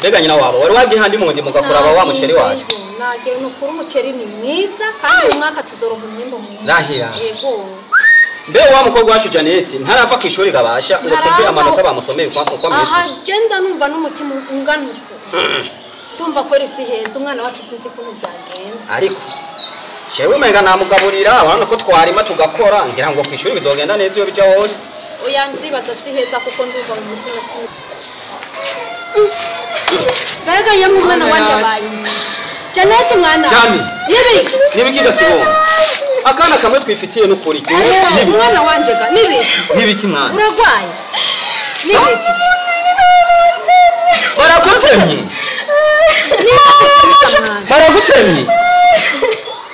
Mbega nyina wabo wari wagiye handi mu ndimo ugakuraba wa muceri wacu. Nagiye nukuri umuceri ni mwiza kandi uyu mwaka tuzoronka umwimbo mwiza. Ndahira. Yego. Mbe wa mukobwa wacu Janet ntarava kwishuri gabasha ngo twumve amanota bamusomeye kwa uko ameze. Aha jenza numva n'umutima ungana uko. Ndumva ko si heza umwana wacu sinzi kuntu byagenze. Ariko jewe umenga namugaburira urabona ko twarima tugakora ngira ngo kwishuri bizogenda neza iyo bija hose. Oya ndibaza si heza kuko ndumva mu mutima si. Mbega yemwe umwana wanje abaye. Janet mwana. Jani. Nibiki? Nibiki gakibongo. Akana kamwe twifitiye n'ukuri. Nibiki? Umwana wanje ga nibiki? Nibiki mwana? Uragwaye. Nibiki? Baragutemye. Baragutemye.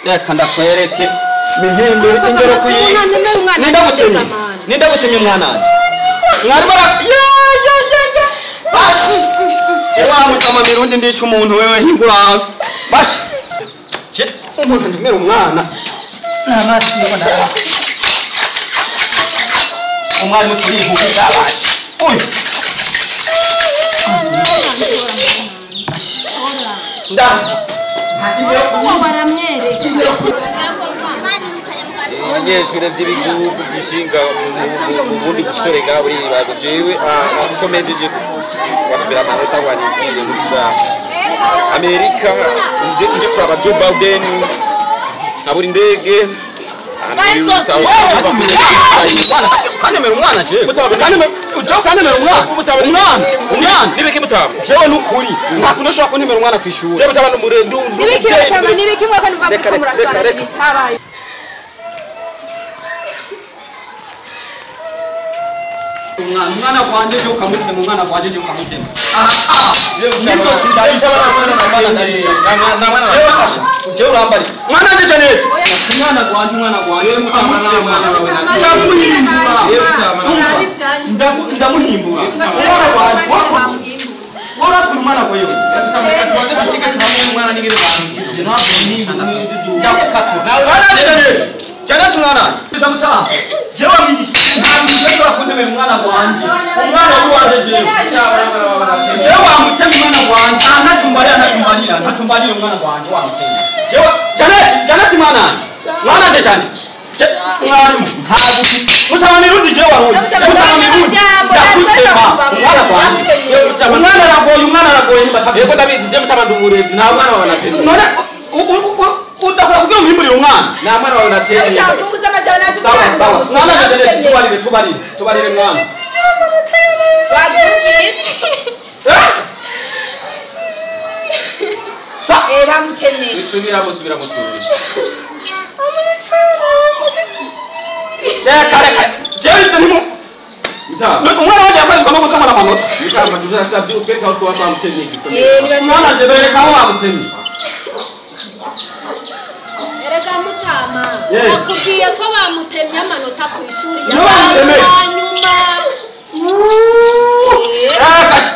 Reka ndakwereke mihimbe ingero kuyi. Nindagutemye. Nindagutemye mwana wanje. Mwari bara ya ya ya ya. Bashi. Jewe mutama mirundi ndica umuntu wewe hingura. Bashi. Je umuntu ndimera umwana. Nabasi ndabona. Umwari muturihuka bashi. Uyu. Nda. Abanyeshure by'ibihugu byishinga mu bundi bushorega buri bazo jewe akomejeje basubira amanota wanibwire muri za Amerika nje kuraba Joe Biden nkabura indege. Kanemera umwana jewe. Kanemera umwana. Umwana. Umwana. Nibiki mutama. Jewe nukuri. Nta kuntu ushobora kuntemera umwana kwishuri. Jewe mutama n'umurendu. Nibiki mutama nibiki mwaka numva ko murasara bitabaye. Umwana umwana kwanje je ukamutema umwana kwanje je ukamutema. Aha aha. Niko sindayica mwana ndarica. Na mwana. Jewe urambari. Mwana nje Janet. Umwana kwanje ukamutema. Ndamuhimbura. Ndamuhimbura. Umwana kwanje. Wora turi umwana kwayo. Mwana nje Janet. Janet mwana. Ndamutaha. Jewe mwigisha. Ntabwo kuntemera umwana wanje. Umwana wanje jewe. Jewe wamutemye umwana wanje. Ntatumbarira ntatumbarira. Ntatumbarira umwana wanje wamutemye. Jewe Janet, Janet mwana. Mwana nje cyane. Mwarimu ntabwo mutama mirundi jewe waruzi. Mutama mirundi. Ndakutema umwana wanje. Umwana aragoye umwana aragoye nibatabye. Yego ndabizi je mutama ndumurezi nta mwana wawe natemye. None udakora kugira umwimburire umwana. Nta mwana wawe natemye. Sawa sawa. Mwana Janet tubarire tubarire tubarire mwana. Wabyumvise? Sa bamutemye. Subiramo subiramo turi. Reka reka. Jewe ibyo ntimu. Mutama. Umwana wanje yakorezwa no gusoma n'amanota. Mutama tuzasabye utwereka aho twaba twamutemye igikomeye. Umwana wanje bereka aho bamutemye. Erega mutama. Nakubwiye ko bamutemye amanota ku ishuri ya nyuma.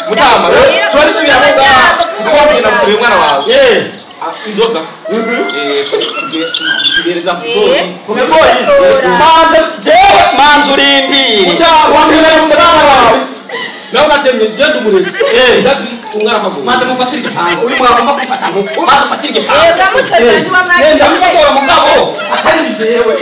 Mutama, turabisubira kubwira mutwe umwana wawe. Inzoga. Tugereza ku polisi. Ku polisi. Manze jewe manze urindire. Wamenya umwana wawe. Nawe ugatemye je ndumurezi. Ndati umwana akavuga. Manze mufatire igipangu. Uyu mwana agomba kwifata nko. Manze ufatire igipangu. Uramutemye ntiba mwakiriye. Ndamutora mugabo. Atari jewe.